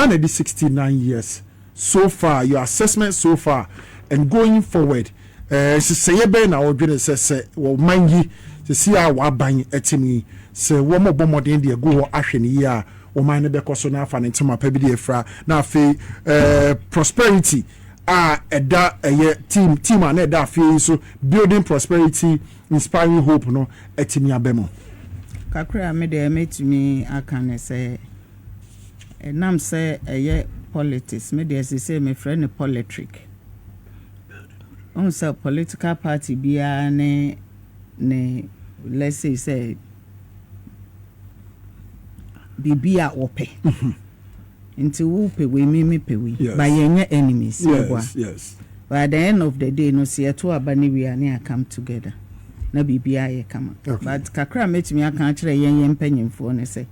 Ghana di 69 years so far, your assessment so far and going forward, nhyehyɛeɛ bɛn na wɔdwene sɛ wɔman yi sisi a waban ɛte mu yi, sɛ wɔn bɔ mmɔden de agu hɔ ahwɛ ne yie a, wɔman no bɛkɔ so na afa ne ntoma pa bi de afira, na afei prosperity a ɛda ɛyɛ team a na ɛda afei yi so, building prosperity, inspiring hope no, ɛtumi aba mu? Kakra a mede mɛtumi aka ne sɛ, ɛnam sɛ ɛyɛ politics, me deɛ sese mefrɛ no politrick. Ɔhu sɛ political party biara ne let's say sɛ biribi a wɔpɛ, nti wopɛ wei, me mepɛ wei, but yɛnyɛ enemies. But at the end of the day no, sɛ yɛto aba ne wie a, ne yɛ come together na biribiara yɛ kama. But kakra a mɛtumi aka akyerɛ yɛn mpanyimfoɔ ne sɛ,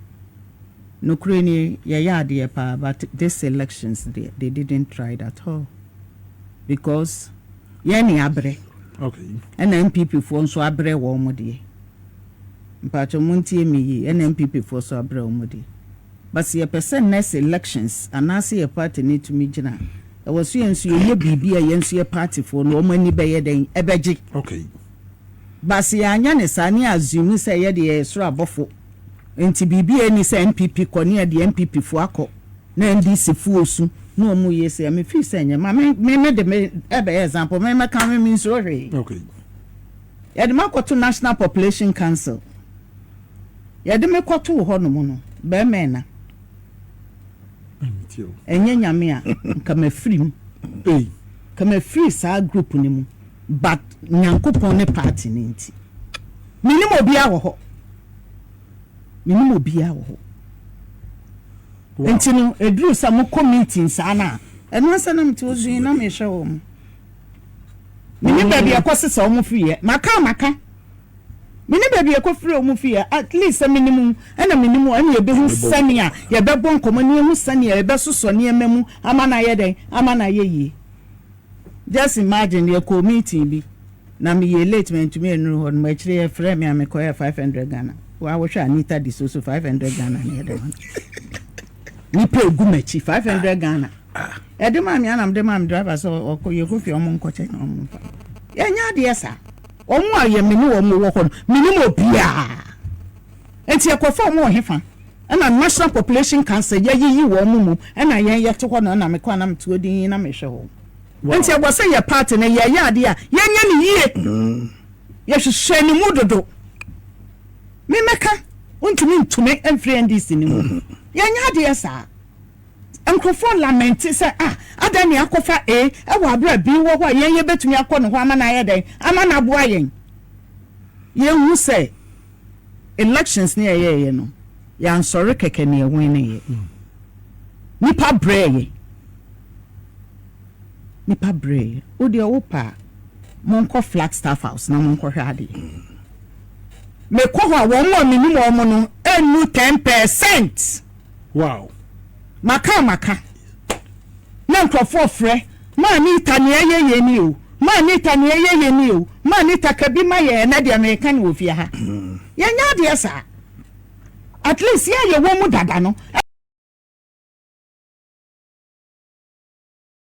nokorɛ ni, yɛyɛ adeɛ paa, but this elections deɛ, they didn't try it at all, because yɛn ne abrɛ ɛna NPP foɔ nso abrɛ wɔn mo deɛ. Mpatwɛ mo ntie mi yie, ɛna NPP foɔ nso abrɛ wɔn mo deɛ. But sɛ yɛpɛ sɛ next elections anaasɛ yɛ party ne tumi gyina, ɛwɔ so yɛn nso yɛyɛ biribi a yɛn nso yɛ party foɔ no wɔn ani bɛyɛ dɛn ɛbɛgye. But sɛ yɛanya ne saa ne assume sɛ yɛde yɛ soro abɔfo, nti biribi a ɛni sɛ NPP kɔ ne yɛde NPP foɔ akɔ na NDC foɔ su na wɔn yɛ sɛ me fi sɛ nyɛ ma me de me ɛbɛyɛ example, me mɛka me nsoro hwee. Yɛde me akɔto National Population Council, yɛde me kɔto hɔ nom no, bɛrima ɛna ɛnyɛ Nyame a, nka mafiri mu, nka mafiri saa group no mu, but Nyankopɔn ne party ne nti menim obiara wɔ hɔ, menim obiara wɔ hɔ. Nti no eduru sɛ mokɔ meeting saa na ɛno asɛ na mete ozu yi na mehwɛ wɔ mo, menim baabi ɛkɔ sesa wɔn firi yɛ maka menim baabi ɛkɔ firi wɔn firi yɛ. At least sɛ menim ɛna menim, ɛna yɛbɛhu sɛnea yɛbɛbɔ nkɔmɔ ne yɛhu sɛnea yɛbɛsosɔ nneɛma mu ama na ayɛ dɛn, ama na ayɛ yie. Just imagine, yɛkɔ meeting bi na meyɛ late, mantumi anuru hɔ no, akyire yɛfrɛ me a mekɔyɛ 500 Ghana. Wa wohwɛ Anita di so 500 Ghana ne yɛde ma nipa egu m'akyi, 500 Ghana ɛde maa mi, anam de maa mi driver sɛ ɔkɔ, yɛkɔ fie, ɔmo nkɔkyɛ na ɔmo nfa. Yɛnyɛ adeɛ saa. Ɔmo a yɛ mene wɔn wɔ hɔ no, menim obiara, nti yɛkɔfa ɔmo wɔ hefa? Ɛna National Population Council yɛyiyi wɔn mu, ɛna yɛn yɛte hɔ no, ɛna mekɔ anam te odin na mehwɛ wɔn. Nti ɛwɔ sɛ yɛ party no yɛyɛ adeɛ a yɛnyɛ ne yie, yɛhwehwɛ ne mu dodo. Memɛka wontumi ntumi mfiri NDC ne mu, yɛnyɛ adeɛ saa. Nkurɔfoɔ lament sɛ, ah, ada ne akɔfa a ɛwɔ abere bi wɔ hɔ a yɛn yɛbɛtumi akɔ ne hɔ ama no ayɛ dɛn, ama no aboa yɛn. Yɛhu sɛ elections ne yɛyɛyɛ no, yɛansɔre kɛkɛ ne ɛwin ne yɛ nipa brɛ yɛ, nipa brɛ yɛ. Wo deɛ, wo pa a, monkɔ Flagstaff House na monkɔhwɛ adeɛ. Mekɔ hɔ a, wɔn a menim wɔn no ɛnu 10%. Maka na nkurɔfoɔ frɛ maa Anita, nea ɛyɛ yɛ ni o, maa Anita, nea ɛyɛ yɛ ni o, maa Anita kabi ma yɛ. Ɛnɛ deɛ meka no wɔ fie ha, yɛnyɛ adeɛ saa. At least yɛ yɛ wɔ mu dada no,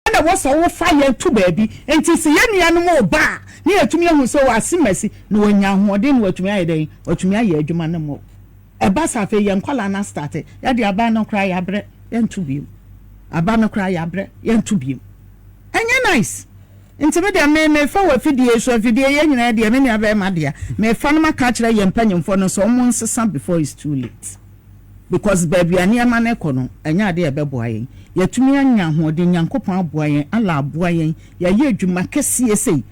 ɛna wɔ sɛ wofa yɛn to baabi, nti sɛ yɛn nuanom ɔba a, ne yɛtumi ahu sɛ wɔ asemasi na wɔnya ahoɔden na wɔatumi ayɛ dɛn, wɔatumi ayɛ adwuma no mmɔ. Ɛba sa afei yɛn nkɔla na start yɛde aba no koraa, yɛabrɛ, yɛnto biem. Aba no koraa yɛabrɛ, yɛnto biem. Ɛnyɛ nice. Nti mi deɛ, me mefa wɔ afidie so, afidie yɛn nyinaa deɛ, me nua bɛrima deɛ, mefa no maka akyerɛ yɛn mpanyinfoɔ no sɛ ɔmo nsesa before it's too late, because baabi a nneɛma no kɔ no, ɛnyɛ adeɛ a ɛbɛboa yɛn. Yɛtumi anya ahoɔden, Nyankopɔn aboa yɛn, Allah aboa yɛn, yɛayɛ adwuma kɛseɛ sei.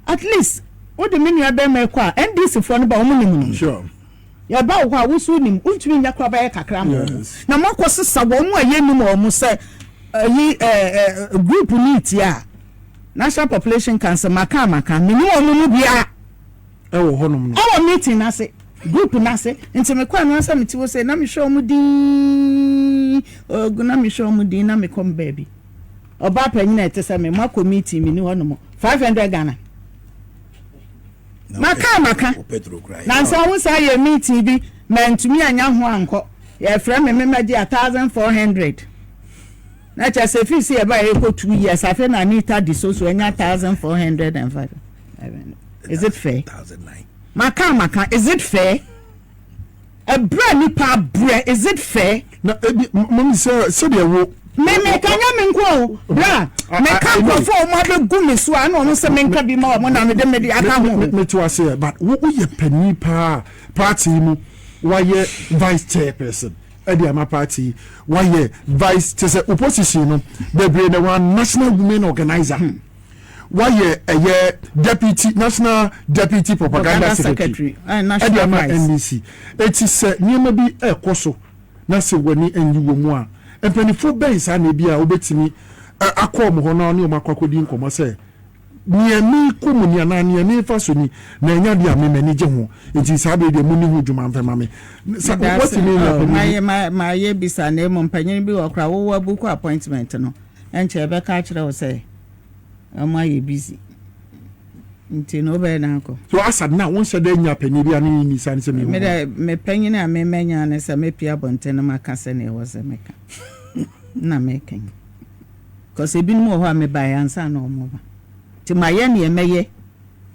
At least wode me nua bɛrima kɔ a, NDC foɔ no ba, wɔn nim no. Yɛba wɔ hɔ a, woso nim, wontumi nya kora bɛyɛ kakra ma wɔn na moakɔ sesa wɔn mu a yɛnim wɔn sɛ ɛyi ɛɛ ɛɛ group ne tia a National Population Council maka menim wɔn mu biara. Ɛwɔ hɔnom no. Ɛwɔ meeting n'ase, group n'ase. Nti mekɔ ano asɛ mete hɔ sɛ na mehwɛ wɔn din ogu, na mehwɛ wɔn din na mekɔ m baabi. Ɔbaa panyin a ɛte sɛ me, mo akɔ meeting, mi ni hɔnom, 500 Ghana. Maka nansa ho saa yɛ meeting bi, mantumi anya ho ankɔ. Yɛfrɛ me, memɛgye a 1,400. Na kyerɛ sɛ fii sɛ yɛba yɛkɔ 2 years, afei na Anita di so so anya 1405. Is it fair? Maka maka, is it fair? Ɛbrɛ nipa abrɛ, is it fair? Na ebi mɔmi sɛ sɛdeɛ wo. Me ka nyɛ me nko o, bra. Meka nkurɔfoɔ a wɔn abɛgu me so a, ɛna wɔn sɛ menka bi ma wɔn na mede mede aka ho. Me te ase yɛ, but wo woyɛ panin paa party yi mu, wayɛ vice chairperson ɛde ama party yi, wayɛ vice kyɛ sɛ opposition no bebree na wa national women organizer, wayɛ ɛyɛ deputy national deputy propaganda secretary ɛde ama NDC. Eti sɛ nneɛma bi ɛkɔ so na sɛ w'ani nyi wɔ mu a, mpanimfoɔ bɛn saa na ebi a wobɛtumi akɔ ɔmo hɔ na ɔne ɔmo akɔ akɔdi nkɔmɔ sɛ nea mi kɔ mu ni anaa nea mi fa so ni na ɛnya deɛ a mi m'ani gye ho, nti saa bere deɛ mu ni ho dwuma mfɛma mi sa wɔtumi nya panyin? Mayɛ bisa, na emu mpanyin bi wɔ kora wowɔ abuku appointment no, ɛnkyɛ ɛbɛka akyerɛ wo sɛ ɔmo ayɛ busy, nti na wobɛyɛ no akɔ. So asa na wɔn hyɛ dɛ nya panyin bi a ne ni sa ne sɛ mi hu. Mede me panyin a memanya ne sɛ mepia abɔnten no, maka sɛ nea ɛwɔ sɛ meka na meka yi, because ebinom wɔ hɔ a mebaeɛ ansa na ɔmo ba, nti mayɛ neɛ mɛyɛ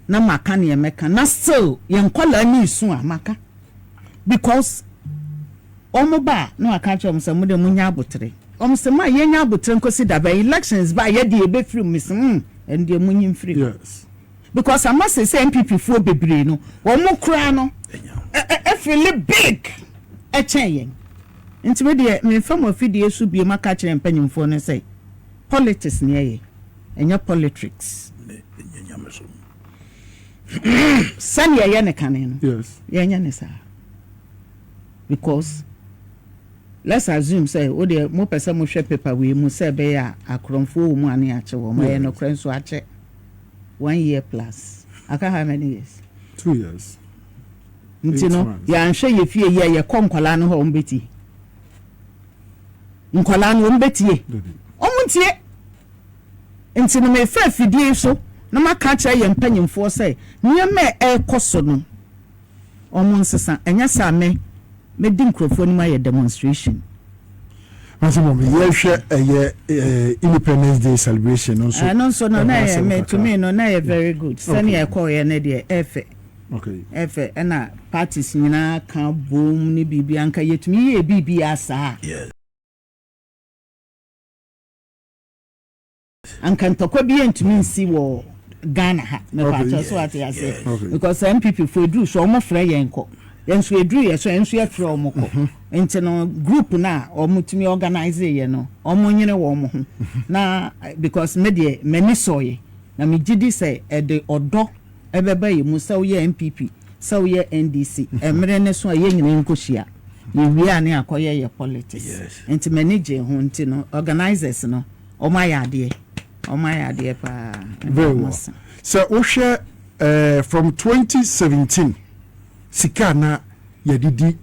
na maka neɛ mɛka, na still yɛn nkɔlaa ne isu a maka, because ɔmo ba a na waka kyerɛ ɔmo sɛ mo de mo nya abotere. Ɔmo sɛ ma yɛnya abotere nkosi daba elections ba a, yɛde yɛbɛfiri mu sɛ ɛno deɛ mo nyi mfiri mu because ama sɛ NPP foɔ bebree no, wɔn mo koraa no ɛfili big ɛkyɛn yɛn. Nti mi deɛ, mmefa mo afidie so bie maka kyerɛ mpanyinfoɔ no sɛ politics ni ɛyɛ, ɛnyɛ politics sɛnea ɛyɛ ne kane no. Yɛnyɛ ne saa, because let's assume sɛ o deɛ mo pɛ sɛ mo hwɛ paper wei mu sɛ ɛbɛyɛ a akorɔmfoɔ wɔ mu a ne akyɛ wɔn, ɛyɛ nokorɛ nso akyɛ one year plus, aka how many years? 2 years. Nti no yɛanhwɛ yɛ fie yi a yɛkɔ nkwadaa no hɔ, wɔn bɛtie? Nkwadaa no wɔn bɛtie? Wɔn ntie. Nti no mefa afidie so na maka kyerɛ yɛn mpanyinfoɔ sɛ nneɛma a ɛrekɔ so no, wɔn nsesa. Ɛnyɛ saa, me medi nkurɔfoɔ anim ayɛ demonstration. Masi mo yɛhwɛ ɛyɛ Independence Day celebration no nso. Ɛno nso no na yɛ me to me no na yɛ very good sɛnea ɛkɔɔyɛ no deɛ, ɛfɛ ɛfɛ, ɛna parties nyinaa ka bom ne biribi anka yɛtumi yɛ biribi asaa. Anka ntɔkwa bi ntumi nsi wɔ Ghana ha, mepaakyɛ so ate ase, because NPP fo eduru so ɔmo frɛ yɛn kɔ, yɛn nso eduru yɛ so, yɛn nso yɛfrɛ ɔmo kɔ. Nti no group na ɔmo tumi organize yɛ no, ɔmo nyere wɔn ho na because me deɛ m'ani sɔɔ yɛ na me gyi di sɛ ɛde ɔdɔ ɛbɛba yɛ mu, sɛ woyɛ NPP, sɛ woyɛ NDC, mmerɛ ne so a yɛn nyinaa nkɔhyia, yɛwie a ne akɔyɛ yɛ politics. Nti m'ani gye ho, nti no organisers no, ɔmo ayɛ adeɛ, ɔmo ayɛ adeɛ paa. Very well. Sɛ wohwɛ from 2017 sika na yɛde di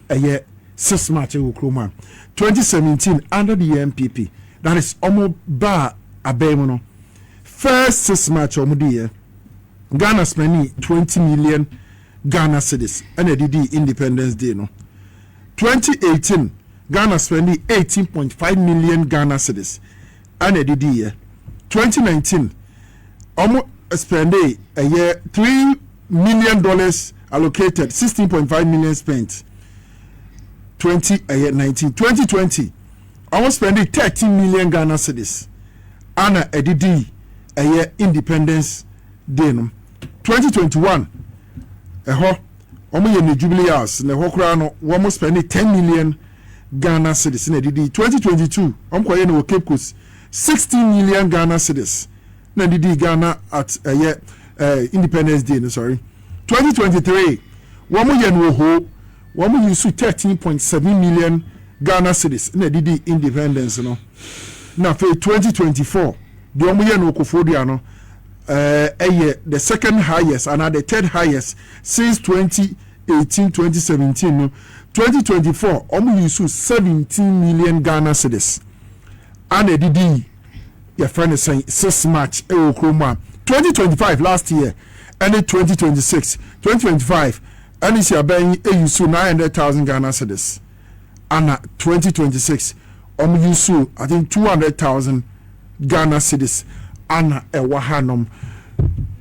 ɛyɛ 6 March ɛwɔ kurom a, 2017 under the NPP, that is ɔmo baa abɛn mu no, first 6 March ɔmo di yɛ, Ghana spending 20 million Ghana cedis ɛna ɛde di Independence Day no. 2018, Ghana spending 18.5 million Ghana cedis ɛna ɛde di yɛ. 2019, ɔmo spending ɛyɛ $3 million allocated, 16.5 million spent. 20 ɛyɛ 19, 2020, ɔmo spending 13 million Ghana cedis ana ɛde di ɛyɛ Independence Day no. 2021, ɛhɔ wɔn yɛ ne Jubilee House na ɛhɔ koraa no wɔn spend 10 million Ghana cedis na ɛde di. 2022, wɔn kɔ yɛ no wɔ Cape Coast, 16 million Ghana cedis na ɛde di Ghana at ɛyɛ Independence Day no. Sorry, 2023, wɔn yɛ no wɔ Ho, wɔn yi so 13.7 million Ghana cedis na ɛde di independence no. Na afei 2024 deɛ, wɔn yɛ no wɔ Koforidua no, ɛyɛ the second highest and the third highest since 2018, 2017 no. 2024, wɔn yi so 17 million Ghana cedis ana ɛde di yɛfrɛ no sɛn 6 March ɛwɔ kurom a. 2025, last year, ɛne 2026, 2025 ɛne si abɛn eyi so 900,000 Ghana cedis ana 2026. Ɔmo use, I think, 200,000 Ghana cedis ana ɛwɔ hanom.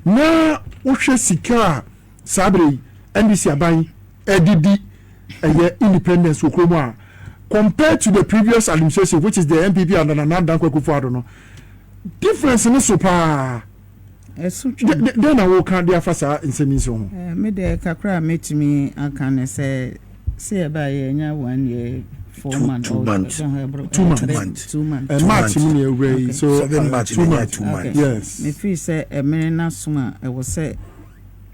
Na wohwɛ sika a saa bere yi NDC aban ɛdidi ɛyɛ independence wɔ kurom a, compared to the previous administration, which is the NPP and Nana Dankwa Akufo-Addo no, difference ne so paa. Ɛso twam. Den na woka de afa saa nsɛm yi so ho? Me deɛ, kakra a mɛtumi aka ne sɛ yɛbaa yɛnya one year four Two- months 2 or months. 2 months. 2 months. 2 months. March 2 months. mu na ewura yi so 7 March two na ɛnyɛ months. 2 months. Yes. Mefiri sɛ ɛmere no aso a ɛwɔ sɛ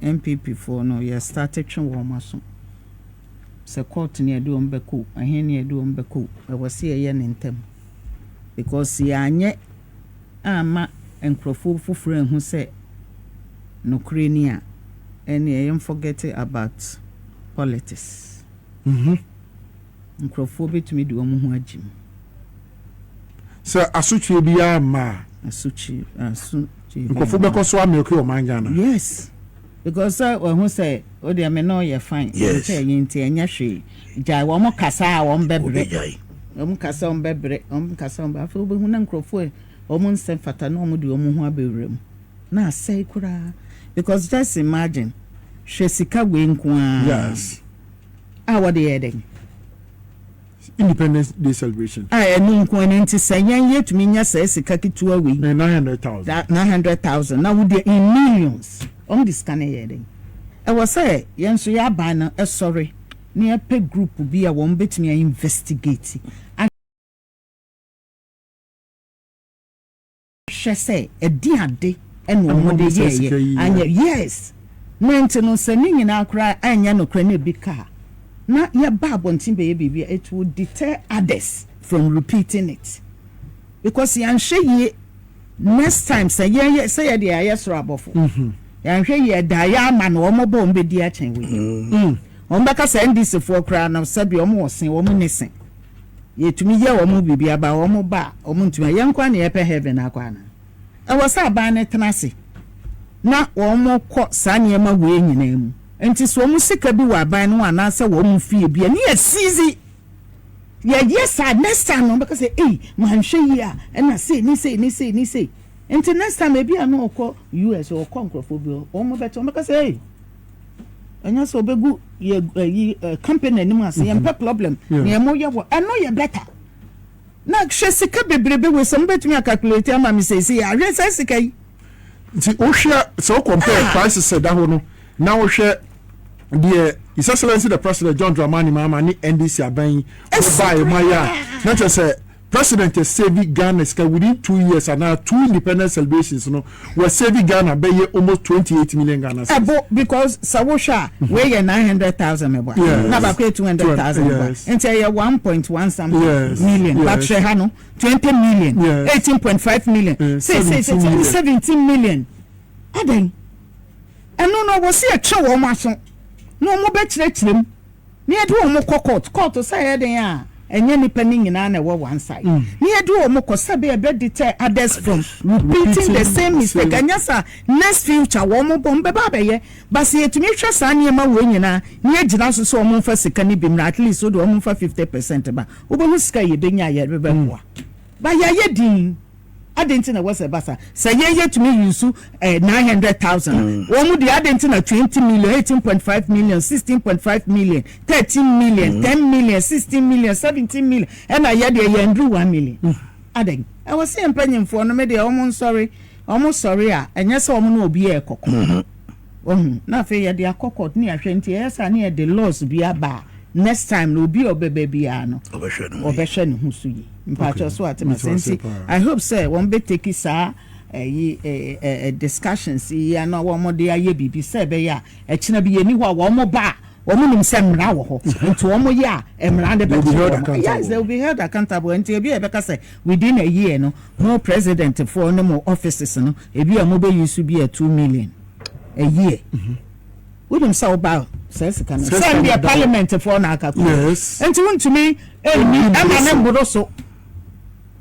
NPP foɔ no yɛ start twe wɔn aso sɛ court ne yɛde wɔn bɛkɔ, ahen ne yɛde wɔn bɛkɔ. Ɛwɔ sɛ yɛyɛ ne ntɛm because yɛanyɛ ama nkurɔfoɔ foforɔ ehu sɛ nokorɛ ni a, ɛne yɛn forget about politics. Nkurɔfoɔ bɛtumi de wɔn ho agye mu. Sɛ asotwe biara mma a, asotwe asotwe. Nkurɔfoɔ bɛkɔ so amilk ɔman Ghana. Yes, because sɛ wɔn ho sɛ o deɛ me no yɛ fine. Nkyɛn yɛn nti ɛnyɛ hwee, gyae wɔn kasa a wɔn bɛbrɛ. Wobɛgyae. Wɔn kasa wɔn bɛbrɛ, wɔn kasa wɔn bɛ. Afei wobɛhu na nkurɔfoɔ a wɔn nsɛm fata na wɔn de wɔn ho abɛwura mu na asɛe koraa, because just imagine, hwɛ sika wei nko ara a wɔde yɛ dɛn? Independence Day celebration. A ɛno nko ara nti sɛ yɛn yɛtumi nya saa sika ketewa wei, 900,000. That 900,000 na wode in millions, wɔn de sika no yɛ dɛn? Ɛwɔ sɛ yɛn nso yɛ aban no ɛsɔre na yɛpɛ group bi a wɔn bɛtumi a investigate ahwɛ sɛ ɛdi ade ɛna wɔn de Ɛna wɔn sɛ sika yɛɛyɛ yi, anyɛ. Yes, na nti no sɛ ne nyinaa koraa ɛnyɛ nokorɛ na ebi kaa na yɛba abɔnten bɛyɛ biribi a, it will deter others from repeating it, because yɛnhwɛ yie, next time sɛ yɛyɛ sɛ yɛde ayɛ soro abɔfo, yɛnhwɛ yie, da yɛ ama no wɔn bɔ wɔn bɛdi akyɛn wei. Wɔn bɛka sɛ NDC foɔ koraa no, sɛbi, wɔn wɔ sen, wɔn ne sen yɛtumi yɛ wɔn biribi aba, wɔn ba a wɔn ntumi yɛn nkwa na yɛpɛ heaven akɔ ana. Ɛwɔ sɛ aban no tena ase na wɔn kɔ saa nneɛma wei nyinaa mu. Nti sɛ wɔn sika bi wɔ aban no ho anaasɛ wɔn fie bi a ne yɛ seize, yɛyɛ saa, next time no wɔbɛka sɛ, "Ei, manhwɛ yie a ɛna sei ne sei ne sei ne sei." Nti next time ebi a na ɔkɔ US, ɔkɔ nkurɔfoɔ bi hɔ, wɔn bɛtɛ, wɔn bɛka sɛ, "Ei, ɛnyɛ sɛ ɔbɛgu yɛ ɛyi ɛ company anim ase, yɛn pɛ problem." Nea mo yɛ wɔ ɛno yɛ better. Na hwɛ sika bebrebe wei sɛ mobɛtumi acalculate ama me seesei, ahwɛ saa sika yi. Nti wohwɛ sɛ wo compare prices ɛda hɔ no na wohwɛ deɛ His Excellency the President John Dramani Mahama ne NDC aban yi wɔbaeɛ mu ayɛ a, na kyerɛ sɛ president save Ghana sika within 2 years anaa two independence celebrations no, wɔ save Ghana bɛyɛ almost 28 million Ghana cedis. Ɛbo, because sɛ wohwɛ a, wei yɛ 900,000 mɛboa, na baako yɛ 200,000 mɛboa, nti ɛyɛ 1.1 something million. Bakyerɛ ha no 20 million, 18.5 million, say say say 17 million. 17 million adan. Ɛno no wɔ si ɛtwe wɔn aso na wɔn bɛkyerɛkyerɛ mu na yɛde wɔn kɔ court. Court sɛ ɛyɛ den a, ɛnyɛ nipa ne nyinaa na ɛwɔ one side na yɛde wɔn kɔ sɛbi ɛbɛ deter others from repeating the same mistake. Ɛnyɛ sa, next future wɔn bɔ mbɛba abɛyɛ basi. Yɛtumi hwɛ saa nneɛma wɔ nyinaa na yɛgyina so sɛ wɔn mfa sika ne bi mu, at least o de wɔn mfa 50% ba, wobɛhu sika yɛbɛnya a yɛde bɛboa ba. Yɛayɛ din adi nti na wɔsɛ basa sɛ yɛn yɛtumi use 900,000, wɔn mu deɛ adi nti na 20 million, 18.5 million, 16.5 million, 13 million, 10 million, 16 million, 17 million, ɛna yɛ deɛ yɛn duru 1 million adan. Ɛwɔ sɛ yɛn mpanyinfoɔ no, mi deɛ, wɔn nsɔre. Wɔn sɔre a, ɛnyɛ sɛ wɔn ne obi yɛ kɔkɔ wɔn na afei yɛde akɔ court ne ahwɛ. Nti ɛyɛ sɛ ne yɛde laws bi aba a, next time na obi a ɔbɛba biara no ɔbɛhwɛ no. Ɔbɛhwɛ ne ho so yie. Mpakyɛ so ate ma sɛ Mete ase nti paa. I hope sɛ wɔn bɛ take saa ɛyi ɛ ɛ discussions yi ana wɔn de ayɛ biribi sɛ ɛbɛyɛ a ɛkyina bi yɛ ni hɔ a, wɔn ba a, wɔn nim sɛ mmara wɔ hɔ, nti wɔn yɛ a, mmara de They will be held bɛkyɛ wɔn. accountable. Yes, they will be held accountable. Nti ebi a yɛbɛka sɛ within a year no, mo president foɔ ne mo offices no, ebi a mo bɛ use bi a 2 million a year, wonim sɛ woba saa sika no Sɛ sɛ sika no ndeɛ da hɔ. parliament foɔ na aka kɔ nti wontumi ɛnni ɛma ne mboro so.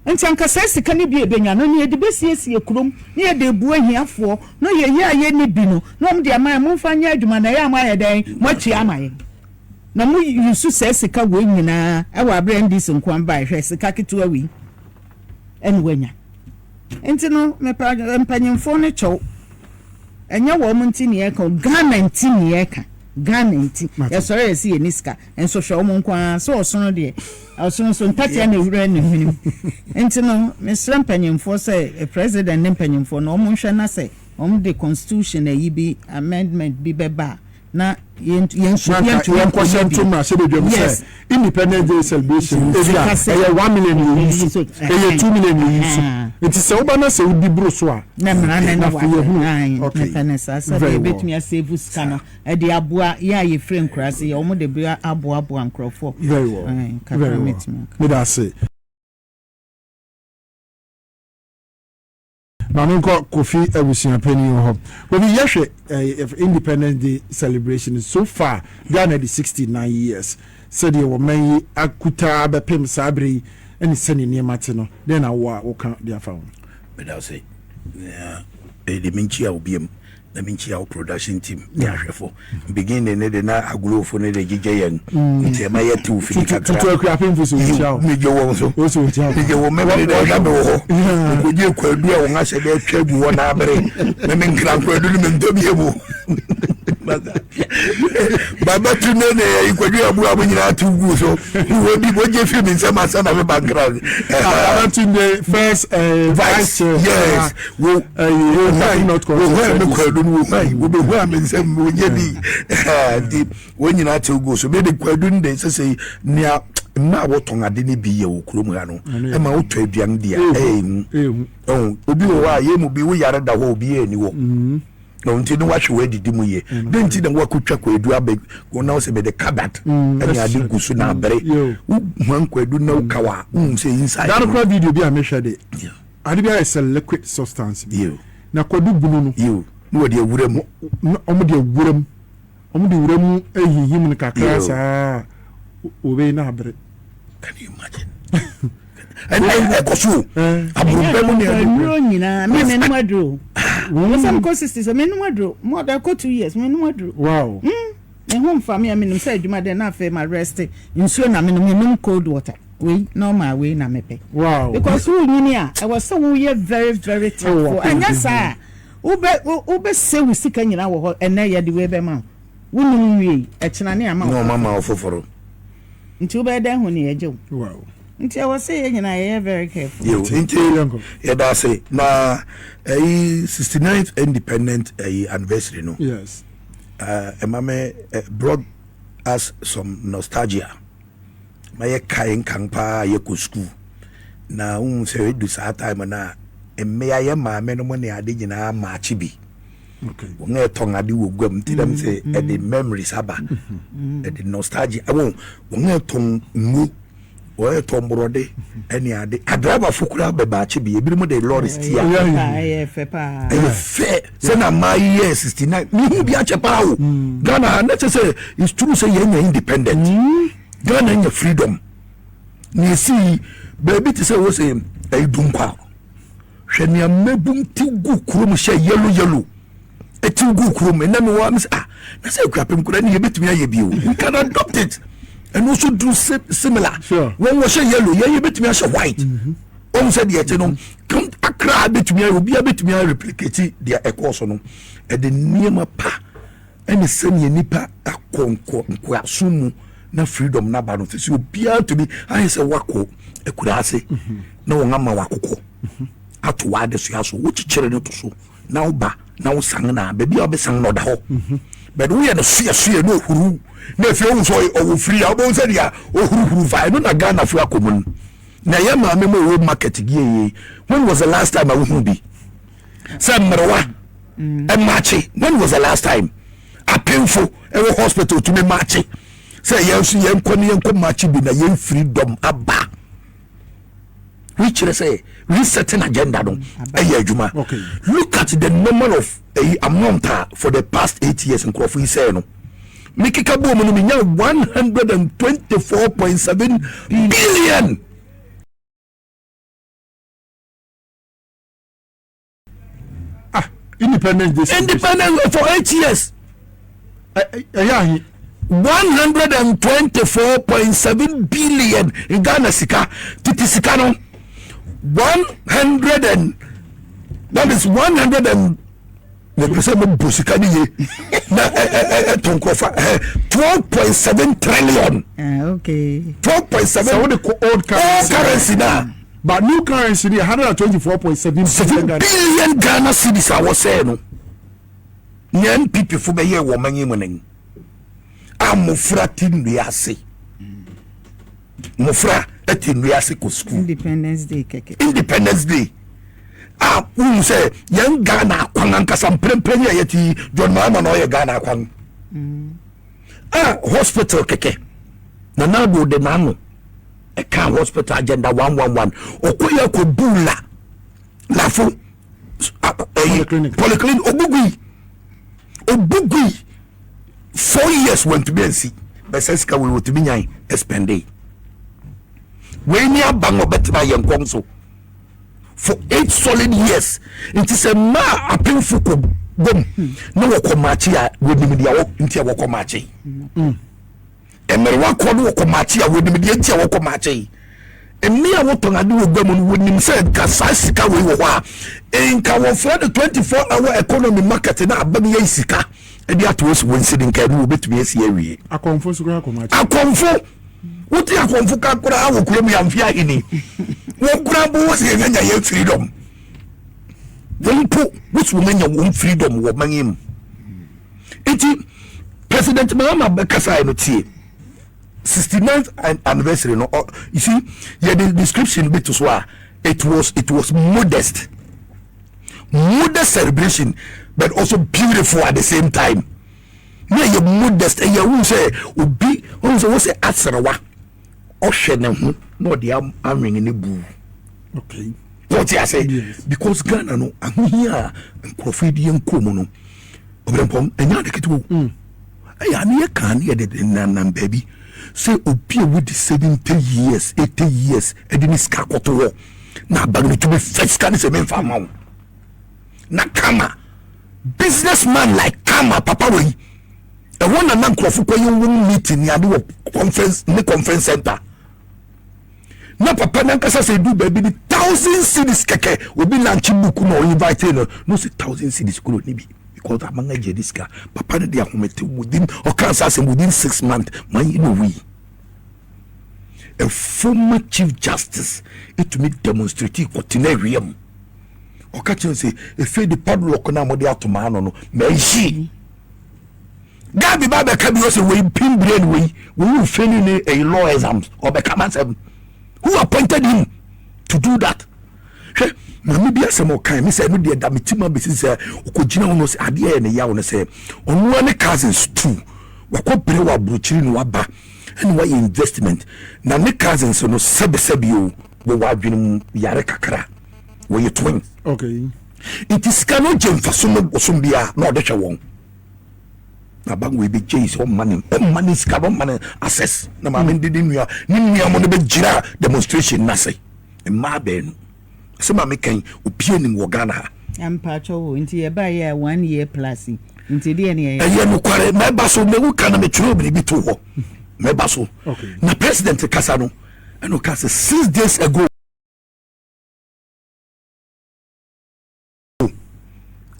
Nti anka saa sika no bi ebenya no ne yɛde bɛsiesie kurom ne yɛde ebu ahiafoɔ na yɛyɛ a yɛnni bi no na wɔn de ama yɛn, momfa nyɛ adwuma na ɛyɛ a moayɛ dɛn, moatua ama yɛn. Na mo use saa sika wei nyinaa ɛwɔ abere NDC nkoa bae, hwɛ sika ketewa wei ɛna wanya. Nti no mepa mpanyinfoɔ no kyɛw, ɛnyɛ wɔn nti ne yɛka o, Ghana nti ne yɛka, Ghana nti yɛsɔre yɛsi yɛ ni sika nso hwɛ wɔn nko ara sɛ ɔsono deɛ ɔsono so ntatea na ewura ne hwenem. Nti no mesrɛ mpanyinfoɔ sɛ president ne mpanyinfoɔ no wɔn nhwɛ na sɛ wɔn de constitution ayi bi, amendment bi bɛba a, na yɛntumi yɛnkɔhyɛ nto mmarahyɛbadwam sɛ Independence Day celebration ebi a ɛyɛ 1 million yɛyi so, ɛyɛ 2 million yɛyi so, nti sɛ woba na sɛ wodi boro so a, na mmara no ne wahwɛ. Mepɛ ne saa sɛdeɛ yɛbɛtumi asave sika no ɛde aboa yɛ a yɛfiri nkuraase yɛ wɔn de bi aboaboa nkurɔfoɔ. Very well, very well, meda ase. Maame, nkɔ Kofi abusuapanin wɔ hɔ. Kofi, yɛhwɛ Independence Day celebration so far, Ghana de 69 years, sɛdeɛ wɔman yi akuta bɛpem saa bere yi ɛne sɛne nneɛma te no, dɛn na wo a woka de afa ho? Meda ase. Ɛde menkyia wo biam na menkyia wo production team ne ahwɛfo. Beginning ne de na agulofo ne de gyegye yɛn, nti ɛma yɛtew fidi kakra. Tutu akuapemfo so nkyia wo. Megye wɔn so, megye wɔn. Mɛmene dɛ ɛda mewɔ hɔ mekɔgye kwadu a wɔn ahyɛ dɛ atwa agu hɔ na abere meme nkra kwadu no mentɔ bie mu baba tu ne ne kwadu abu a mo nyinaa to gu so wɔdi wɔgye firi me nsɛm asa na meba nkra. Babatunde, first vice, yes, wo wo hwan wo hwan me kwadu no, wo hwan wo bɛ hwan me nsɛm wo nye bi nti wɔn nyinaa te gu so. Mede kwadu no de sɛ nea mmaa wɔtɔn ade no bi yɛ wɔ kurom ha no, ɛma wotɔ aduane di a, ɛyɛ ehu. Ɛho obi wɔ hɔ a yɛn mu bi wo yare da hɔ, obi yɛ ani wɔ na nti ne wahwɛ w'adidi mu yie de nti na wakotwa kwadu abɛ na wɔsɛ mede cupboard ɛne ade gu so na abere wohuan kwadu na wokawa wohu sɛ inside. Dano kora video bi a mehwɛ de ade bi ayɛ sɛ liquid substance bi na kwadu bunu no. Yiw, na wɔde awura mu. Na wɔn de awura mu, wɔn de wura mu ehinhim no kakra saa, obe na abere. Can you imagine? Ɛnna ɛkɔ so aburubɛ mu ne ɛde. Nnuro nyinaa mi mɛ num aduro. Wọ́n kɔ 60 sɛ mɛ num aduro more than kɔ 2 years mɛ num aduro. Me ho nfa mi a mi num sɛ adwuma dɛ na afei ma rest, nsuo na mi num, mi num cold water wei normal wei na mi pɛ. Because wo nyini a, ɛwɔ sɛ woyɛ very very thankful. Ɛnyɛ saa, wobɛ wobɛ sɛ wo sika nyinaa wɔ hɔ. Ɛnɛ yɛde wei bɛ ma wo, wonum wie ɛkyina ne ama wo. Na ɔma ma wo foforɔ. Nti wobɛyɛ dɛn ho ne yɛgye wo? Nti ɛwɔ sɛ yɛn nyinaa yɛyɛ very careful. Yo, nti yɛda ase na ɛyi 69th independent ɛyi anniversary no ɛma me brought us some nostalgia ma yɛ kae nkan paa. Yɛkɔ school na wohu sɛ ɛdu saa time no a, mmea yɛ maame no mu ne ade nyinaa maakye bi, wɔn a ɛtɔn ade wɔ guam. Nti dɛm sɛ ɛde memories aba, ɛde nostalgia. Ɛwɔ wɔn a ɛtɔn ngo, wɔn a ɛtɔn borɔde ɛne ade, adrabafo koraa bɛ baakye bi, ebinom de lorries tia. Ɛyɛ fɛ paa. Ɛyɛ fɛ sɛ na mmaa yi yɛ 69 mihu bi akyɛ paa o Ghana ha. Ne kyɛ sɛ it's true sɛ yɛn nya independent, Ghana nya freedom na esi baabi te sɛ wɔ sɛ ɛyɛ Dunkwa. Hwɛ nea mmabum ti gu kurom hyɛ yellow yellow, eti gu kurom. Ɛnna mi wɔ mi sɛ, ah, na sɛ Akuapem kura ni yɛbɛtumi ayɛ bi o, we can adopt it. Ɛno nso duru similar. Wɔn wɔhyɛ yellow, yɛn yɛbɛtumi ahyɛ white. Wɔn sɛ deɛ ɛte no kam Akra bɛtumi ayɛ, obiara bɛtumi ayɛ replicate deɛ ɛkɔɔ so no. Ɛde nneɛma pa ɛne sɛnea nipa akɔ nkɔ nkoaso mu na freedom naba no sisi, obiara tumi ayɛ sɛ wakɔ akura ase na wɔn ama wakokɔ ato w'adesua so, wokyekyere no to so na woba na wosan na baabi a wobɛsan na ɔda hɔ bɛde woyɛ no suasua na ohuru na afei wohu sɛ ɔwɔ firi a wobɛhu sɛ deɛ ohuruhuru fa ɛno na Ghanafoɔ akɔ mu no na ɛyɛ maame ma ɔwɔ market yie. When was the last time a wohu bi sɛ mmerewa ɛmaakye? When was the last time apemfo ɛwɔ hospital tumi maakye sɛ yɛn nso yɛn kɔ ne yɛn kɔ maakye bi na yɛn freedom aba? Kyerɛ sɛ resetting agenda no ɛyɛ adwuma. Look at the number of ɛyi amount a for the past 8 years nkurɔfo yi sɛɛ no, mekeka bɔ mu no, menya 124.7 billion. Ah, Independence Day. Independence for 8 years. Ɛyɛ ahe? 124.7 billion in Ghana sika, tete sika no, 100 and that is 100 and mepɛ sɛ mebɔ sika no ye na ɛto nkurɔfa 12.7 trillion. 12.7. Sɛ wode kɔ old currency. Old currency na. But new currency ni 124.7 billion billion Ghana cedis a wɔsɛɛ no, nea NPP fo bɛyɛ wɔ ɔman yi mu ne a mmɔfra te nnua ase, mmɔfra te nnua ase kɔ sukuu. Independence Day kɛkɛ. Independence Day a wohu sɛ yɛn Ghana akwan ankasa mprempren yi a yɛte yi, John Mahama na ɔyɛ Ghana akwan a hospital kɛkɛ na nado de n'ano ɛka hospital Agenda 111, ɔkɔ yɛ akɔ bu la lafo ɛyi polyclinic, obugui obugui 4 years wɔntumi ansi bɛsɛ sika wei wɔtumi nyan expende wei ni aba na ɔbɛtena yɛn kɔn so for 8 solid years. Nti sɛ mmaa apemfo kɔ bom na wɔkɔ maakye a, wɔnim deɛ wɔ nti a wɔkɔ maakye. Mmerewa kɔ no wɔkɔ maakye a, wɔnim deɛ nti a wɔkɔ maakye. Mmea a wɔtɔn ade wɔ gua mu no, wɔnim sɛ nka saa sika wei wɔ hɔ a, nka wɔfrɛ no 24 hour economy market na aba no yɛ sika ɛde ato osi wɔn si ne nka ɛno wɔbɛtumi asi awie. Akɔnfo so koraa kɔ maakye. Akɔnfo, wote akɔnfo ka koraa wɔ kurom yɛamfe ahene wɔn koraa bo wɔ sɛ yɛnyanya yɛn freedom, wɔn mpo wosi wɔn anya wɔn freedom wɔ man yi mu. Nti President Mahama bɛkasa no, tie, 69th anniversary no, you see, yɛde description bi to so a, it was modest, modest celebration but also beautiful at the same time. Na ɛyɛ modest, ɛyɛ ohun sɛ obi ohun sɛ wɔsɛ aserewa ɔhwɛ ne ho na ɔde anwene ne buu. Wɔte ase because Ghana no ahohia a nkurɔfoɔ yi de yɛn kɔn mu no, ɔbɛnpɔn ɛnyɛ ade ketewa o. Ɛyɛ ane yɛ kan ne yɛde nanam baabi sɛ obi a wodi 70 years, 80 years ɛde ne sika akɔto hɔ na aban no tumi fɛ sika ne sɛ memfa ama wo na kama business man like kama papa wei ɛhɔ na na nkurɔfo kɔ yɛ wɔn meeting ni ade wɔ conference ne conference center na papa nankasa sɛ edu baabi ni 1,000 cedis kɛkɛ, obi launch book na ɔyɛ invite no no sɛ 1,000 cedis kuro ni bi because amanga gye di sika papa no de ahomete within ɔka nsa asɛm within 6 months man yi na owi. A former chief justice etumi demonstrate kɔtena awia mu, ɔka kyerɛ sɛ efe de padlock na mo de ato maa no no mɛ yi gabi ba bɛka bi ɔsɛ wei pin brain wei wei failing ne ɛyi law exams, ɔbɛka ma nsɛm. Who appointed him to do that? Hwɛ, maame bi asɛm ɔkan mi sɛ ɛno deɛ da mi ti ma besi sɛ ɔkɔgyina hɔ no sɛ adeɛ yɛ ne yaw no sɛ ɔnoa ne cousins two wakɔ bere wɔ aburokyiri no waba ɛna wayɛ investment na ne cousins no sɛbisɛbi o, wɔwɔ adwene mu yare kakra, wɔyɛ twin. Nti sika no gye nfaso no bosom biara na ɔde hwɛ wɔn na bango yi bɛ gye yi sɛ ɔmma ne sika no, ɔmma ne access na maame de ne nua mo no bɛ gyina demonstration n'ase, mmaa baanu sɛ maame kan obi anim wɔ Ghana ha. Mpatsɔ wo nti yɛba yɛ a one year plus yi nti deɛ ne yɛyɛ. Ɛyɛ nokware, mɛba so. Mɛwu ka na metwerɛ biribi to hɔ, mɛba so. Na president kasa no, ɛna ɔka sɛ 6 days ago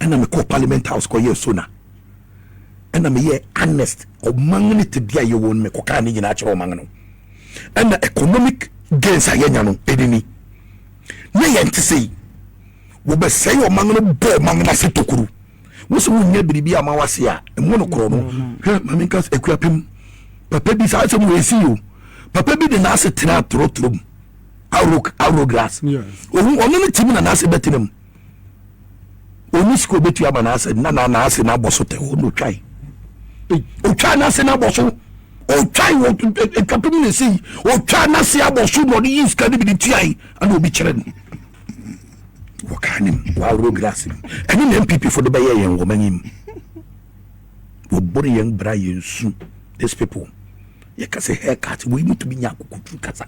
ɛna mekɔ Parliament House kɔyɛɛ SONA, ɛna meyɛ honest, ɔman ne tebea yɛwɔ no, mekɔkaa ne nyinaa kyerɛ ɔman no, ɛna economic gains a yɛnya no ɛni ni na yɛnte sɛ yi wɔbɛsɛe ɔman no, bɔ ɔman no ase tokuru. Wo sɛ wonya biribi ama wase a ɛmmɔ no korɔ no. Hwɛ, ma menka sɛ Akuapem papa bi saa asɛm wɔ ɛsi o, papa bi de n'ase tena torotoro mu, awro grass. Ohu ɔno ne timi na n'ase bɛtena mu, ɔni sika obɛtua ama n'ase na n'ase no abɔ so tɛ hɔ na ɔtwae, ɔtwa n'ase no abɔ so, ɔtwae wɔ Akuapem na ɛsi ɔtwa n'ase abɔ so na ɔde yi sika no bi de tuae, ɛna obi kyerɛ no wɔkaa ne mu wɔaworo grass mu. Ɛne na NPP fo de bɛyɛ yɛn wɔ m'anim, wɔbore yɛn bra yɛn su. These people yɛka sɛ haircut wei mu tumi nya akokoduru kasa.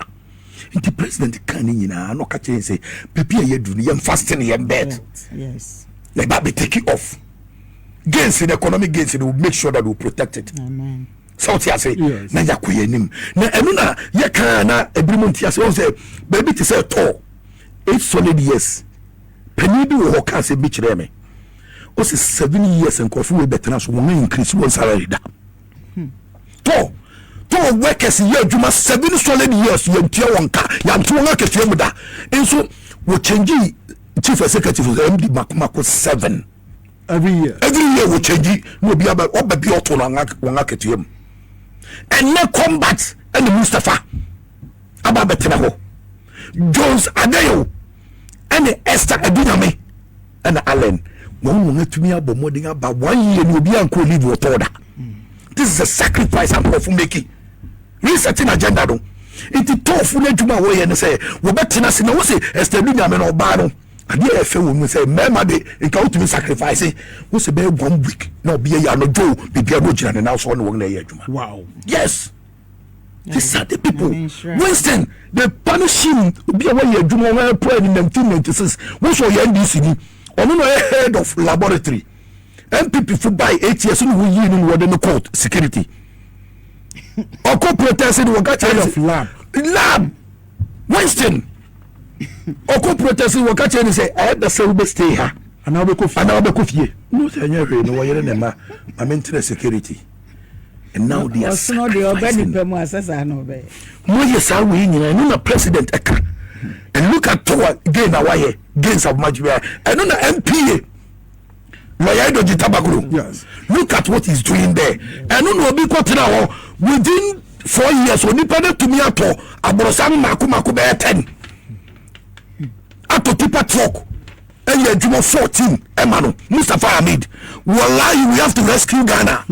Nti president kan ne nyinaa na ɔka kyerɛ yɛn sɛ baabi a yɛduru no, yɛn fasten yɛn belt na ɛba bɛ take off gains in economic gains, they will make sure that we will protect it. Amen. Sɛ wote ase, na yɛakɔ yɛn anim. Na ɛno na yɛka na ebinom nte ase. Wɔn sɛ baabi te sɛ tɔɔ 8 solid years, panin bi wɔ hɔ ka asɛm bi kyerɛɛ me. Ɔsɛ 7 years nkurɔfo wei bɛtena so, wɔn increase wɔn salary da. Tɔɔ workers yɛ adwuma 7 solid years, yɛntua wɔn ka, yɛnto wɔn akatua mu da. Nso wɔ change chief executive, MD mako mako seven. Every year. Every year wɔ change na obi aba, ɔba bi ɔto no wɔn akatua mu. Ɛnɛ combat ɛne Mustapha aba abɛtena hɔ, Jones Adeyo ɛne Esther Adunyame ɛna Allen, wɔn atumi abɔ mmɔden aba one year ni obi ankɔ leave wɔ tɔɔ da. This is a sacrifice nkurɔfo making, resetting agenda no. Nti tɔɔfo no adwuma a wɔyɛ no sɛ wɔbɛtena ase na wɔsɛ Esther Adunyame no, ɔbaa no adeɛ yɛ fɛ wɔ mu sɛ mmarima de nka wotumi sacrifice. Wosɛ bɛyɛ one week na ɔbea yi anadwo biribiara na ogyina ne nan so, ɔne wɔn na ɛyɛ adwuma. Yes, these are the people. Winston, they punish him. Obi a wɔyɛ adwuma wɔn ɛpɔ in 1996, wɔn sɔ ɔyɛ NDC ni, ɔno na ɔyɛ head of laboratory. NPP fo by 8 years na wɔyi no na wɔde no court security ɔkɔ protest ni wɔka kyerɛ Head of lab. Lab, Winston ɔkɔ protest ni wɔka kyerɛ ne sɛ ɛyɛ bɛ sɛ wobɛ stay ha anaa wobɛkɔ fie. Anaa wobɛkɔ fie no sɛ ɛnyɛ hwee no wɔyere ne ma maame ntena security, and now they are Ɔsono deɛ ɔbɛ sacrificing. Nipa mu asɛ saa na ɔbɛyɛ. Moyɛ saa wei nyinaa, ɛno na president ɛka. And look at tower gain na wayɛ gains of much bia. Ɛno na NPA lawyer Edudzi Tamakloe, look at what he's doing there. Ɛno na obi kɔtena hɔ within 4 years, onipa no tumi atɔ aborosan mako mako bɛyɛ 10, atɔ tipper truck, ɛyɛ adwuma 14 ɛma no. Mustapha Hamid, wallahi, we have to rescue Ghana.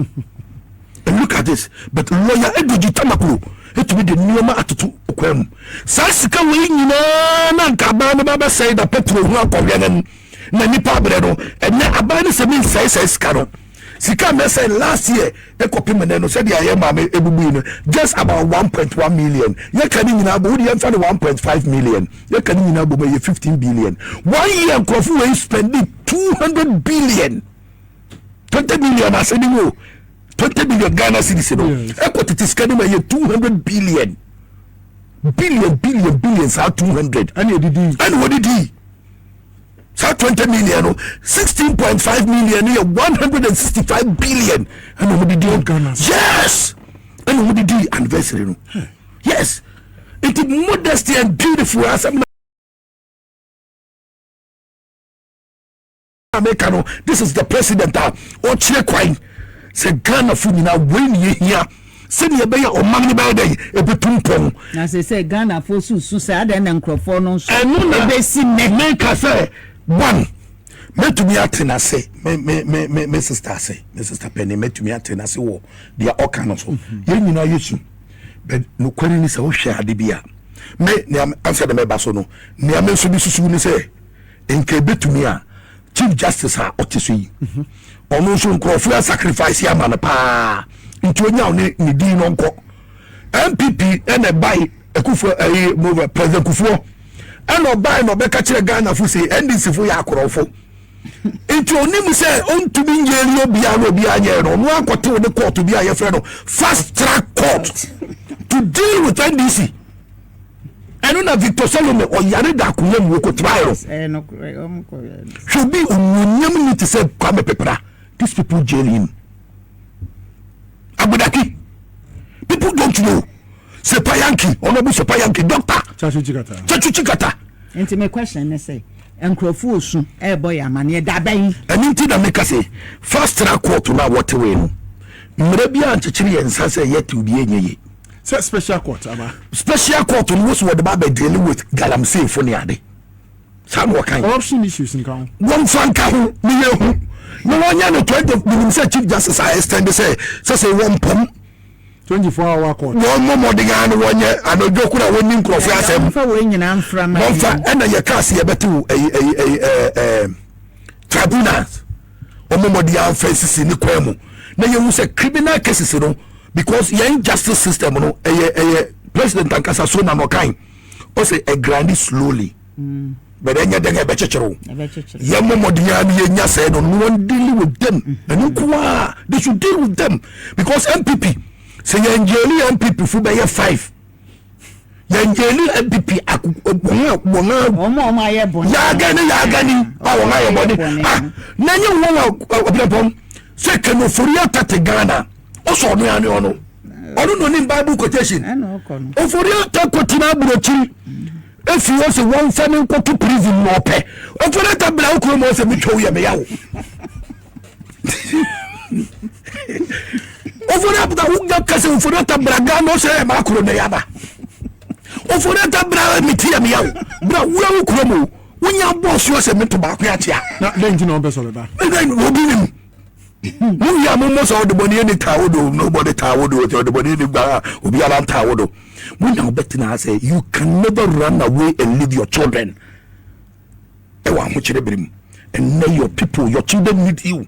And look at this, but lawyer Edudzi Tamakloe etumi de nneɛma atoto kwan mu. Saa sika wei nyinaa na nka aban no ba bɛsɛe da petrol ho akɔhwɛ no na nipa abrɛ no. Ɛnɛ aban no sɛ mi nsɛe sɛe sika no, sika mɛsɛe last year ɛkɔpem ɛnɛ no, sɛdeɛ ayɛ maame ebubu yi no, just about 1.1 million. Yɛka ne nyinaa bɔ, wodi yɛmfa no 1.5 million, yɛka ne nyinaa bɔ mu ɛyɛ 15 billion. One year nkurɔfo wei spending 200 billion, 20 billion ase ni mu o, 20 billion Ghana cedis no. Ɛkɔ tete sika no mu ɛyɛ 200 billion, billion billion billion, saa 200. Ɛna edidi. Ɛna wɔdidi saa 20 million no, 16.5 million no yɛ 165 billion ɛna wɔn didi. Ghana. Yes, ɛna wɔn didi anniversary no. Yes, nti modesty and beautiful asɛm na meka no. This is the president a ɔkyerɛ kwan sɛ Ghana fo nyinaa wei ne yɛhia sɛdeɛ ɛbɛyɛ ɔman no bɛyɛ dɛn ɛbɛtu mpɔn. Na sɛ Ghanafoɔ susu sɛ adɛn na nkurɔfoɔ no nso Ɛno na ɛbɛsi nnɛ. Meka sɛ one, mɛtumi ate n'ase, me sister ase, me sister panyin, mɛtumi ate n'ase wɔ deɛ ɔka no so. Yɛn nyinaa yɛ su, but nokwari ni sɛ wohwɛ ade bi a me nea ansa de mɛba so no, nea me nso de susu ne sɛ nka ebɛtumi a Chief Justice a ɔte so yi, ɔno nso nkurɔfoɔ yɛ sacrifice ama no paa, nti onya ne ne din no nkɔ NPP. Ɛna ɛbae Akufo ɛyi mo President Kufuor ɛna ɔbae na ɔbɛka kyerɛ Ghana fo sɛ NDC fo yɛ akorɔfo, nti onim sɛ ɔntumi nyɛli obiara na obiara nyɛ no. Ɔno akɔtew ne court bi a yɛfrɛ no fast track court to deal with NDC. Ɛno na Victor Solomon ɔyare da akonnwa mu wɔkɔtrae no. Ɛyɛ nokorɛ, ɔmo kɔ yɛ no. Hwɛ obi onuonyam ni te sɛ Kwame Pepra, these people jail him. Agbedaki, people don't know Sepa Yankey, Honourable Sepa Yankey, doctor. Tsatsu Tsikata. Tsatsu Tsikata. Nti me question ne sɛ nkurɔfoɔ osu ɛɛbɔ yɛ amaneɛ da bɛn? Ɛno nti na meka sɛ fast track court no a wɔtewee no, mmerɛ bi a nkyekyere yɛn nsa sɛ yɛtew bi ɛnyɛ ye. Sɛ special court aba. Special court no wosi wɔde ba bɛ deal with galamsey fo ne ade saa na wɔkan. Corruption issues nka ho. Wɔmfa nka ho ne yɛhu na wɔnyɛ no 20. Menim sɛ Chief Justice a extend sɛ wɔmpam 24 hour court. Wɔn mmɔ mmɔden a no wɔnyɛ anadwo koro a wɔnni nkurɔfoɔ asɛm. Wɔmfa wɔn nyinaa mfra ma. Wɔmfa ɛna yɛ kaa se yɛbɛtew ɛyi ɛyi ɛyi ɛɛ ɛɛ tribunals, wɔn mmɔden amfa sisi ne kwan mu na yɛhu sɛ criminal cases no, because yɛn justice system no ɛyɛ president ankasa so na nɔkan ɔsɛ ɛgrandi slowly, but ɛnyɛ dɛn ɛbɛkyekyere o. Ɛbɛkyekyere. Yɛn mmɔ mmɔden a ne yɛnya sɛɛ no no wɔn deal with them. Ɛno nko a they should deal with them, because NPP. Sɛ yɛn jaili NPP fo bɛyɛ five, yɛn jaili NPP ako wɔn a wɔn a Wɔn a wɔn ayɛ bɔne. Yaaga ne yaaga ni a wɔn ayɛ bɔne. Ah, na nye wɔn a ɔbɛnpɔn sɛ Ken Ofori-Atta te Ghana, ɔsɔ ɔno ya ne ɔno. Ɔno na onim Bible quotation. Ɛna ɔkɔ no. Ofori-Atta kɔtena aburokyiri efi hɔ sɛ wɔmfa ne nkɔto prison na ɔpɛ. Ofori-Atta bra wo kurom hɔ sɛ metwa wo yɛ meya wo. Ofori-Atta wo ga kɛsɛ Ofori-Atta bra Ghana ɔsɛ ɛ maa kuro na yaba. Ofori-Atta bra me ti yɛ meya wo. Bra wura wo kurom o. Wonya bɔɔ so sɛ meto baako akyea. Na dɛn nti na ɔmpɛ sɛ ɔbɛba? Obi nim. Mo wia mo mmɔ sɛ ɔdebɔne ani taa wo do, nobody taa wo do, ɔdebɔne ani gba a obiara ntaa wo do. Mo nya wobɛtena ha sɛ you can never run away and leave your children. Ɛwɔ ahokyere bere mu. Ɛnnɛ your people, your children need you.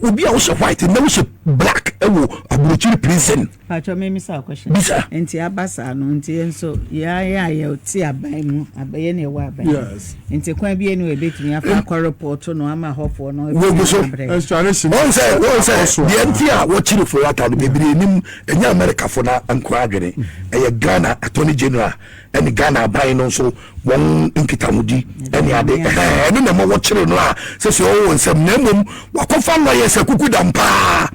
Obi a wohyɛ white, ɛnnɛ wohyɛ black ɛwɔ aburokyiri prison. Pacho me misa wo question. Bisa. Nti aba saa no nti yɛn nso yɛn a yɛte aban mu yɛn na yɛwɔ aban mu. Yes. Nti kwan bi enu ebetumi afa akɔ report no ama hɔfoɔ no. Wogu so. Extradition. Wɔn sɛ wɔn sɛ deɛ nti a wɔkyere Foyata no bebree nim ɛnyɛ America fo na nkoa adwene, ɛyɛ Ghana Attorney General ɛne Ghana aban no nso wɔn nkitahodi ɛne ade ɛhɛn ɛno na ɛma wɔkyere no a sɛ sɛ ɔwɔ wɔn nsam, na mmom wakɔfa lawyers akuku dam paa,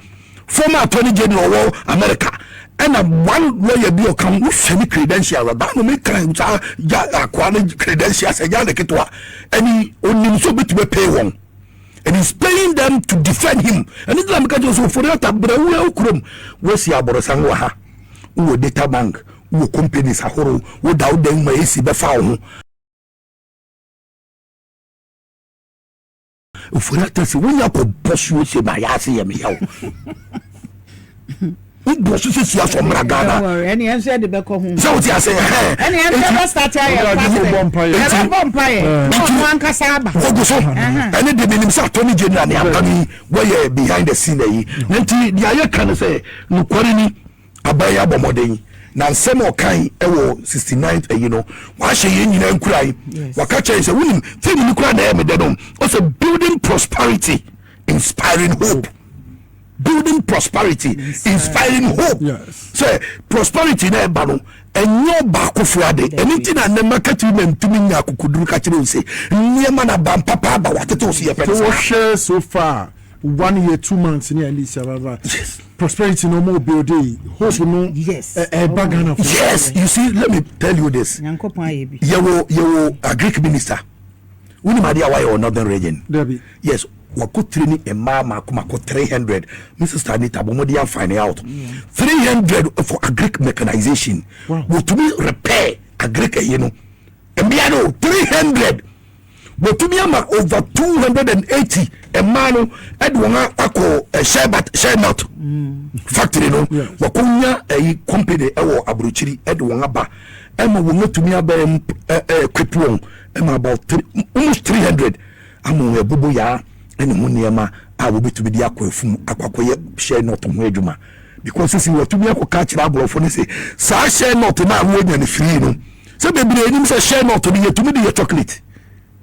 former Attorney General wɔ America ɛna one lawyer bi ɔka ho. Wohwɛ ne credentials aba no, meka saa gya akoa ne credentials ɛgya ne ketewa ɛne onim sɛ obɛtumi pay wɔn and he's paying them to defend him. Ɛne gyina meka kyerɛ sɛ Ofori-Atta brɛ wo kurom, woasi aborosan wɔ ha, wowɔ data bank, wowɔ companies ahorow, woda wo dan mu a esi bɛfa wo ho. Ofori-Atta sɛ wonya kɔbɔ so sɛ ma yɛ ase yɛ meyaw wobɔ so sɛ sia sɔ mmra Ghana. Ɛne ɛnso yɛde bɛkɔ ho. Sɛ wote ase ɛhɛn. Ɛne ɛnso yɛbɛ start ayɛ fasting, yɛbɛbɔ mpaeɛ na ɔno ankasa aba. Wogu so ɛne de menim sɛ Attorney General ne aba no yi wɔyɛ behind the scene ayi na nti deɛ ayɛ ka no sɛ nokware ni, aban yi abɔ mmɔden na nsɛm a ɔkan wɔ 69th ayi no wahyɛ yɛn nyinaa nkuran. Waka kyerɛ sɛ wonim theme no koraa na ɛyɛ me dɛ no, ɔsɛ "Building prosperity, inspiring hope", "Building prosperity, inspiring hope". Sɛ prosperity na ɛba no ɛnyɛ ɔbaakofo ade. Ɛno nti na nnɛ maka tiri na ntumi nya akokoduru ka kyerɛ wo sɛ nneɛma na ba mpapa aba watete wo so yɛpɛ no So saa. Wɔhwɛ so far one year 2 months ne at least ababa prosperity no mo build hope no ɛba Ghana fo. Yes, you see, let me tell you this. Nyankopɔn ayɛ bi. Yɛwɔ agric minister, wonim adeɛ a wayɛ wɔ Northern Region? Dabi. Yes, wakɔ training mmaa mako mako 300. Me sister Anita, bɔ mmɔden find out 300 for agric mechanization. Wɔtumi repair agric ɛyi no, mmea no 300, wɔtumi ama over 280 mmaa no ɛde wɔn akɔ shea but shea nut factory no. Wɔkɔnya ɛyi company ɛwɔ aburokyiri ɛde wɔn aba ɛma wɔn atumi aba ɛ ɛ equip wɔn ɛma about three, almost 300 ama wɔn ɛbobo yaa ɛne ho nneɛma a wɔbɛtumi de akɔ efum akɔ akɔyɛ shea nut ho adwuma, because sisi wɔtumi akɔka akyerɛ aborɔfo no sɛ saa shea nut no a wɔnya no free no, sɛ bebree anim sɛ shea nut no yɛtumi de yɛ chocolate.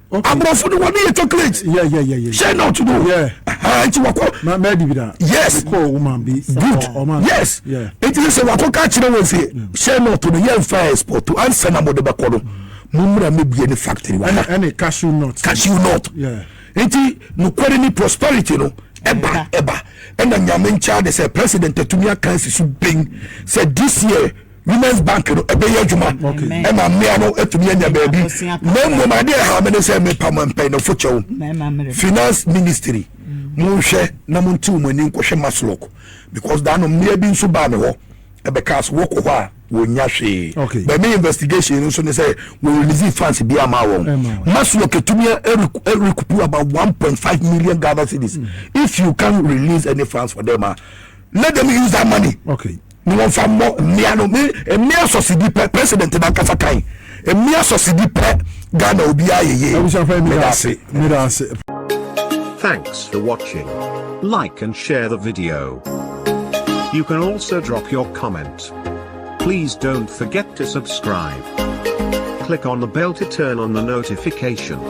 Aborɔfo no wɔde yɛ chocolate. Shea nut no. Nti wakɔ Ma mɛ di bi da. Yes. Kɔ woman bi. Good. Ɔman. Yes. Nti sɛ wakɔ ka kyerɛ wɔn sɛ shea nut no yɛmfa export ansa na mode bɛkɔ no, mommra mɛbue ne factory wɔ ha. Ɛne cashew nut. Cashew nut. Nti nokware ni, prosperity no ɛba ɛba ɛna Nyame nkyɛn de sɛ President atumi aka asi so ben sɛ this year Women's Bank no ɛbɛyɛ adwuma ɛma mmea no atumi anya baabi. Na mmom adeɛ ɛha me ne sɛ mepa mo mpanyinfo kyɛw, Finance Ministry, monhwɛ na montew mo ani nkɔhwɛ MASLOC, because daa no mmea bi nso baa me hɔ ɛbɛka so wɔkɔ hɔ a wɔnya hwee. Bɛmi investigation no nso ne sɛ wɔ release funds bi ama wɔn. MASLOC etumi recoup about 1.5 million Ghana cedis. If you can release any funds for them, ah, let them use that money ni wɔn fa mmɔ mmea no. Me mmea sɔsidi pɛ, President nankasa kan mmea sɔsidi pɛ, Ghana obiara yɛ yie. Abusuafo, mi da ase. Ase mi da ase. Thanks for watching. Like and share the video. You can also drop your comment. Please don't forget to subscribe. Click on the bell to turn on the notification.